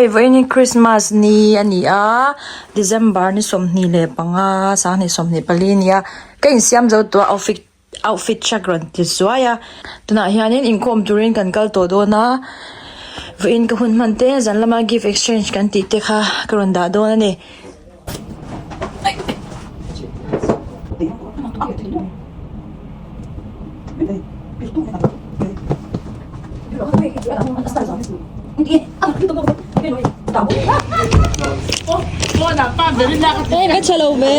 Hei vawiin hi Christmas ni a ni a December ni 25 2024 a ni a ka insiam zo tawh a outfit outfit check rawn ti zuai a tunah hianin inkhawm turin kan kal tawh dawn a vawiin ka hun hman te zan lama gift exchange kan tih te kha ka rawn dah dawn a ni. Ka tha lo ve.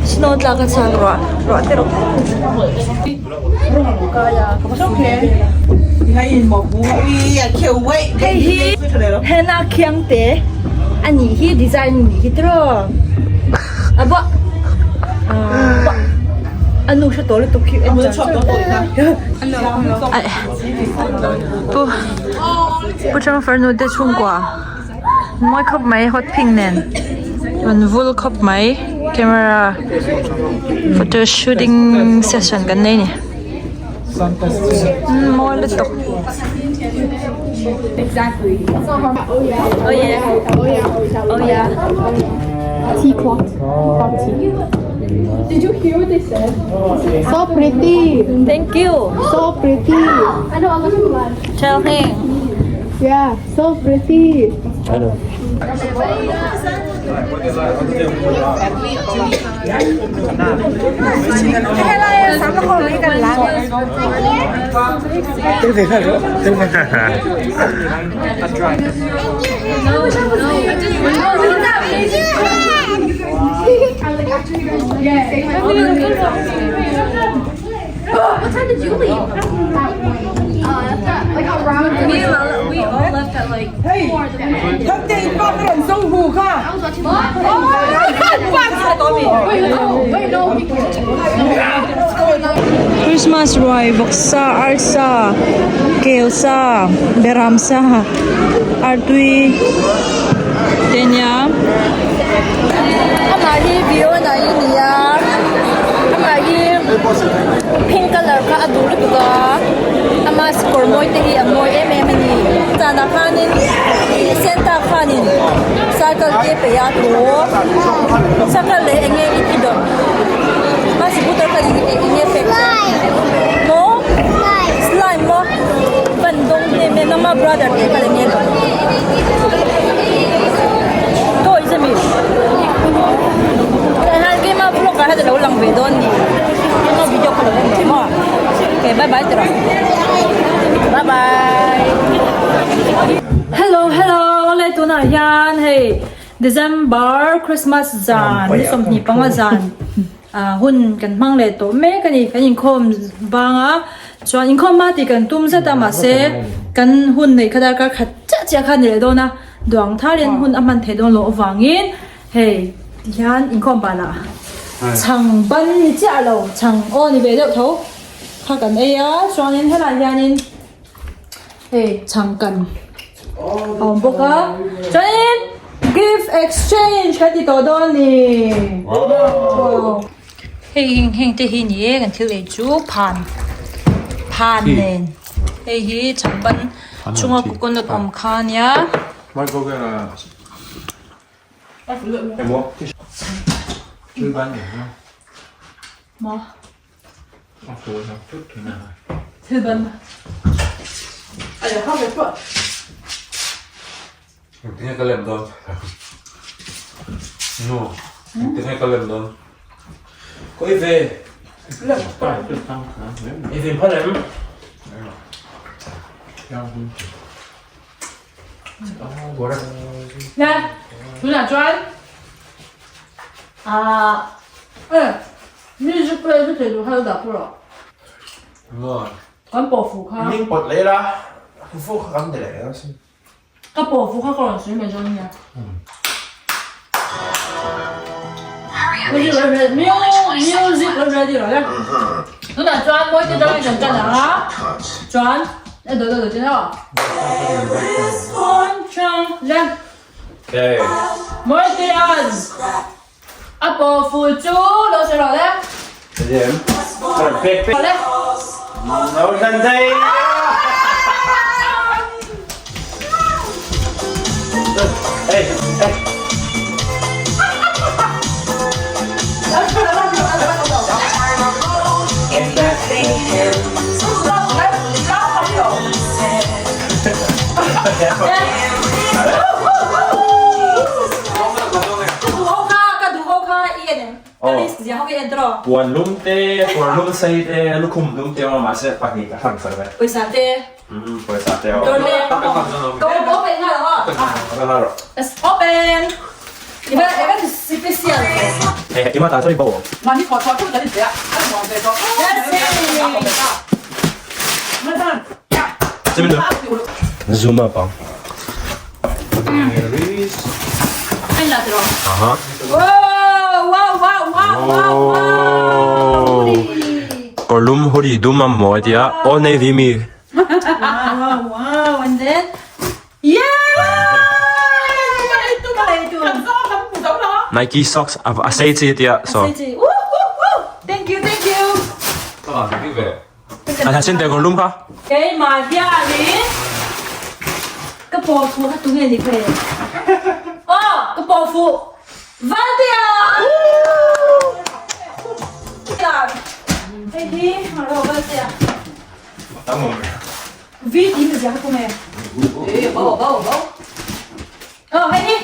Snow tla ka chak ruah ruah te rawh. Hei hi henna khiang te a nih hi design a nih hi tiraw a buah a nu hre tawh lutuk hi en char char pu pu Changfarnu te chhungkua mawi khawp mai hot pink nen rawn vul khawp mai camera photo shooting session kan nei a ni mawi lutuk. So pretty. Thank you. So pretty. Tell him. Yeah, so pretty. What time did you leave? We all left at like Christmas ruai vawksa arsa kelsa beramsa artui te nia amah hi Fiona hi a ni a amah hi pink colour kha a duh lutuk a ama kawr mawi te hi a mawi em em a ni zanah khanin Santa khanin cycle te pe a thu cycle leh eng nge i dawrh a scooter kha eng nge pek maw slime maw ban dawng em em ama brother te kha eng nge dawrh toys ami tah hian keima vlog ah hian alo lang ve dawn a ni keima video kha lo en ve maw okay bye bye tiraw bye bye hello hello le tunah hian hei December Christmas zan ni 25 zan ah hun kan hmang leh tawh mek a ni kan inkhawm bang a chuan inkhawm hma tih kan tum zet a mahse kan hun neih kha darkar khat chiah chiah kha a ni leh dawn a duang tharin hun a hman theih dawn loh avangin hei tihian inkhawm banah chhang ban ni chiah lo chhang aw ni ve deuh tho kha kan ei a chuanin helaiah hianin hei chhang kan a awm bawk a chuanin gift exchange kan ti tawh dawn a ni hei heng heng te hi ni e kan thil ei chu phan phan nen hei hi chhang ban chhunga coconut awm kha a nia. Maw? Thil ban. Engtinge ka lem dawn? Nu, engtinge ka lem dawn? Kawi ve. I ve phal em? Nè, tunah chuan ah eh music play chu thei duh kha lo dah pawh rawh. Kan pawh fuh kha. Min pawt leh la, fuh kha kan ti leh ang sin. Ka pawh fuh kha ka rawn sawi mai zawng nia. Music ready, music ready rawh le. Tunah chuan mawi te dangin kan tan ang a, chuan. Okay. Mawitea a paw fu chu lo sawi rawh le. Em. Pek pek. Le. No san dei. Hey, hey. Puan lum te, puan lum sei te, lukhum dum te awm a mahse pahnih ka hlang sak vek. Pawisa te. Umm pawisa te awm. Dawr le. Ka open nghal ang aw. Open nghal rawh. Let's open. Iba iba special. Hei ima ta sorry bo. Mahni thawh chhuah theuh kan inpe a, a nuam ve tawh. Zoom up ang. Aha. Wow, wow, wow, wow, wow, wow. Kawrlum hoodie dum a hmu a tia Old Navy mi. Wow, wow, wow. And then yeah! Nike socks a sei chi tia so. Thank you, thank you. A tha sin te kawrlum kha. Keimah hianin ka paw fuh kha tunge ni kha e? Aw, ka paw fuh Valtea! Hei hi rawh Valtea. V tih ka ziah kha tunge? Aw, hei hi.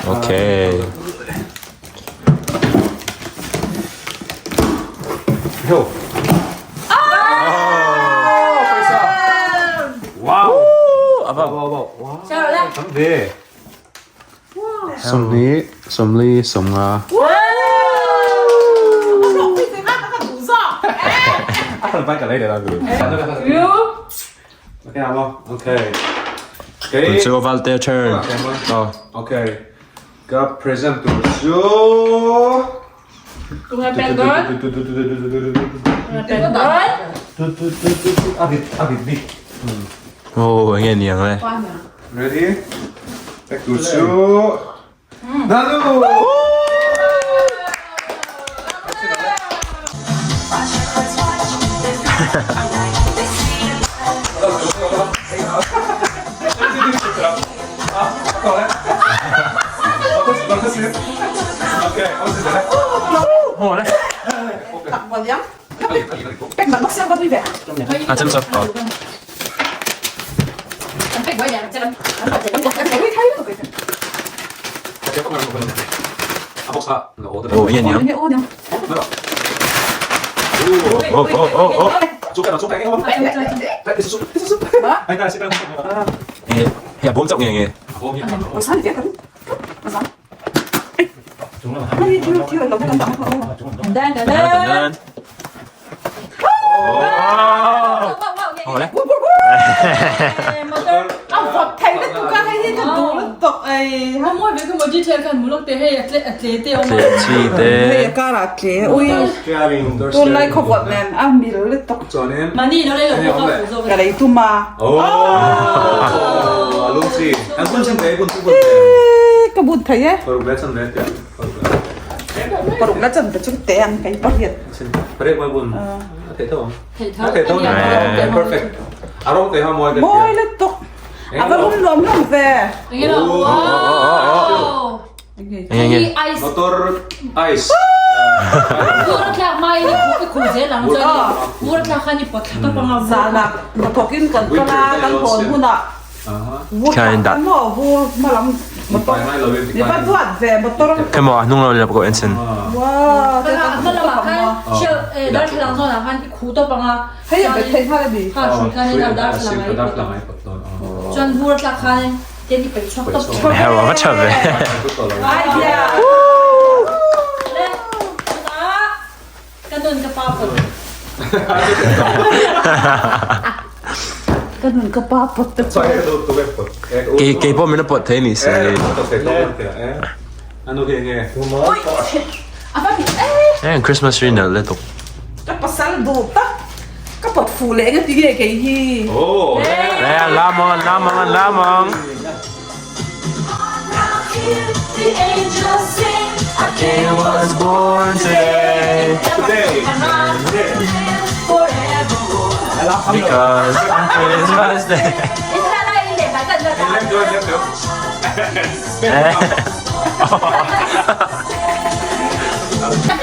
Okay. Sawmhnih, sawmli, sawmnga. Chu Valte turn. Ka present tur chu. Tunge pek dawn? Tunge pek dawn? A vit a vit bik. Oh enge ni ang le. Ready? Pek tur chu. Nanu! A chăm sao? Oh, enge ni ang? Oh, oh, oh, oh. Enge, hei a bawm chauh nge nge. Dan dan dan. Motor ice. Come on, hnung lo lap ko ensin. Hell, va tha ve. Ka nun ka pa pawt te chu. Kei kei pawh min a pawt thei ni se. Heng Christmas tree nalh lutuk. Ka pasal duh tak ka pawt fuh leh eng ati nge kei hi. Le an lam ang an lam ang an lam ang. Because on Christmas Day.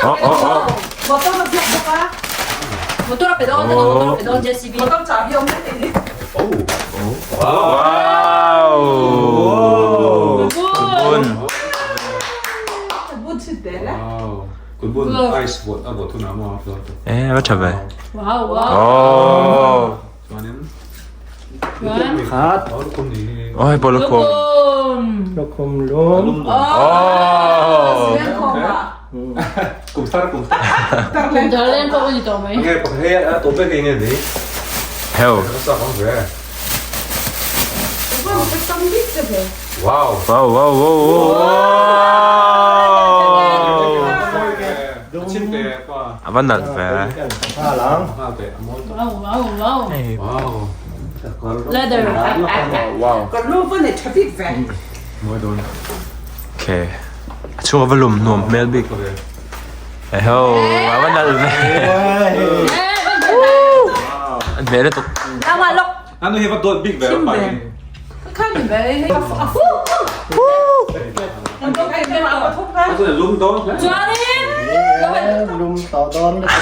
Oh oh oh. Motor ka biak bawk a. Motor a pe dawn ta motor a pe dawn JCB. Motor chahbi awm vek thei ni. Wow. Bun. Bun chhit tel e. Bun ice vawt a vawt hunah maw a float. Eh a va tha ve. Wow wow. Oh. Chuanin Khat. Oi pawh lukhum. Lukhum lum. Oh. Kum thar kum thar. Kum thar len pawh a ni tawh mai. Nge pakhat hei a tawp vek nge ni. Heo. Wow. Wow wow wow wow. A va nalh ve. Wow wow wow. Leather. Wow. Okay. A chhung a va lum nuam hmel bik. Eho, a va nalh ve. An hmel lutuk. Ano hi va dawt bik ve a pai. Lum dawn hle. Lum tawh dawn lutuk.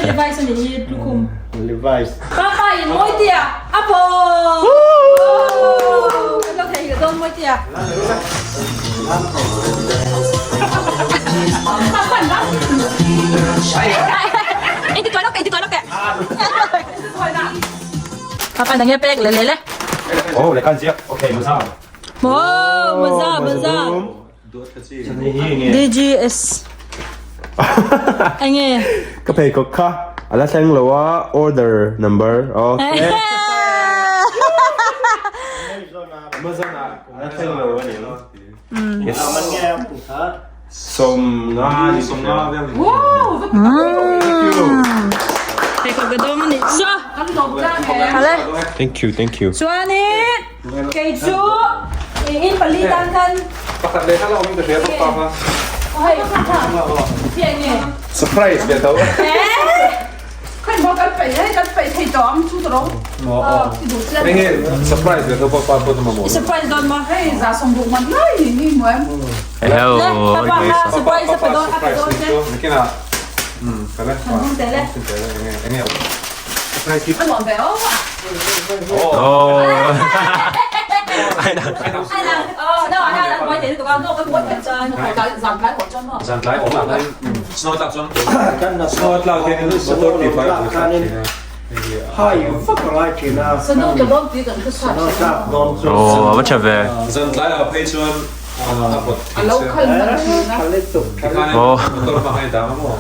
Levi's a ni hi lukhum. Levi's. Papa in mawi tia a paw. Kan lo thei dawn mawi tia. Ei ti tuai lawk ei ti tuai lawk teh. Papa nang nge pek le le le. Oh, le kan ziak. Okay, maza. Oh, maza maza. DGS. Enge. Ka pheikhawk kha a la thleng lo a order number okay. Amazon ah a la thleng lo a ni. Yes. Sawmnga ni Sawmnga vel ni. Pheikhawk ka dawng a nih chu. Hale. Thank you, thank you. Chuanin kei chu i in pali tan khan. Pakhat leh kha la awm in ka hria bawk pa kha. Hei hei nge. Surprise ve tho. Enge surprise ve tho pa pa pawh chu mamawh. Surprise dawn maw? Hello. Le papa kha surprise a pe dawn a pe dawn che. Nakinah ka le. Hmang teh le. Enge surprise gift. Oh. Zan tlai awm ah khan snow tlak chuan snow tlak hian motor tih fai a khanin hai vak a ngai thin a snow tlak dawn chu Oh, a va tha ve. Zan tlai ah phei chuan a pawt thin se tikhan motor hmang a indah ang maw?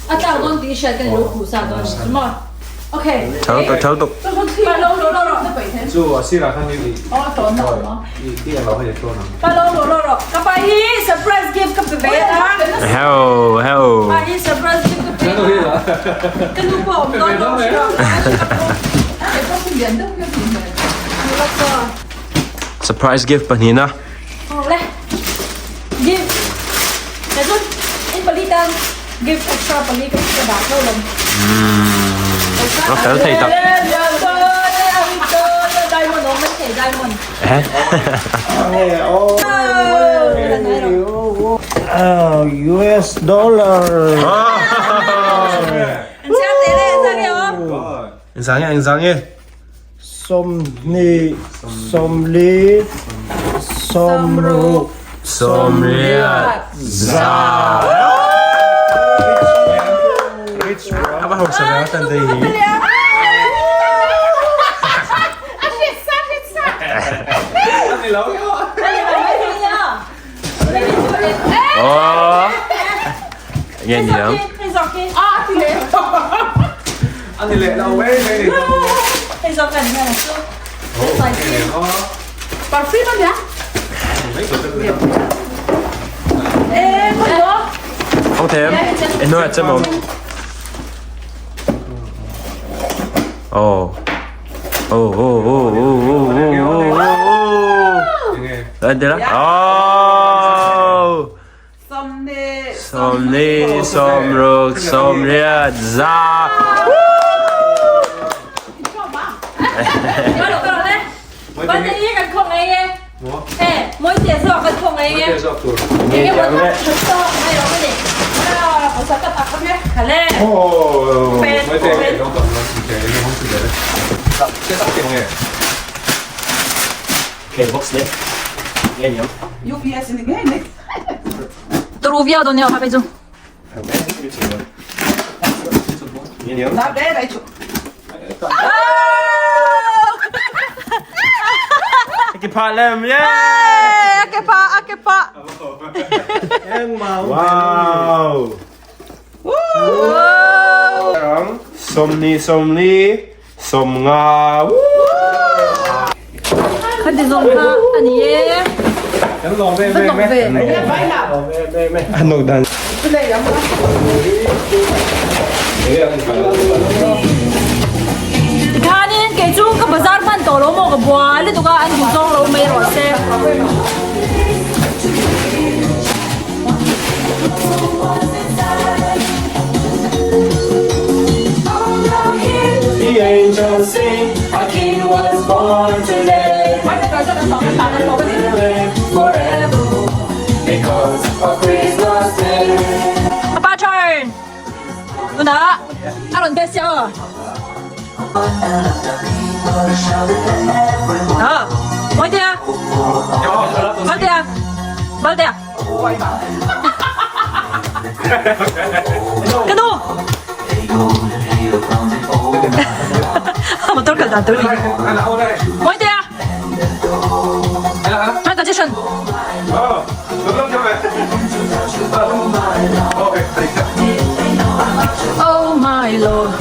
A tlak dawn tih i hriat kan i lo khuh sa dawn chu maw? Okay. Thal tuk thal tuk. Chu a sirah khan i i ang lo hei a tlawn ang. Pa lo lo lo rawh. Ka pa hi surprise gift ka pe ve a. Heo heo. Pa hi surprise gift ka pe a. Ka nu pawh a awm dawn lo. Surprise gift pahnihna. Le. Gift. He chu in pali tan gift extra pali ka ka dah tho lo. A fel thei tak. Diamond awm mai thei diamond. US dollar. Engzang nge engzang nge. Sawmhnih, sawmli, sawmruk, Sawmriat, za. A va hausa ve a tan te hi. Aww. Nge ni ang. zawk kan hian a chu. Perfume ania. Không thêm. Em nói là chân mồm. Ồ. Ồ ồ ồ ồ ồ ồ ồ ồ. Lên đi đó. Ồ. Sawmne. Sawmne, sawmruk, sawmriat, za. UPS ni ngei ni. Tru viau dawn nia phei chu. Na be dai chu. Cái pha lem yeah. A ke pa a ke pa. Wow. Sawmni sawmli sawmnga. Kha ti zawng kha a ni e. An nok dan. Tikhanin kei chu ka bazar hman tawh lo maw ka buai lutuk a an duh zawng lo mai rawh se. The angels sing, our king was born today. Forever because of Christmas Day. Apa turn. Tunah a rawn best chiah aw. Ah, Mawitea. Valtea. Valtea. Ka nu. Motor kal dan tur a ni. Mawitea. Michael Jackson. Oh my lord.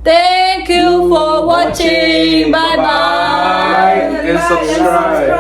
Thank you for watching. Bye bye. Like and subscribe.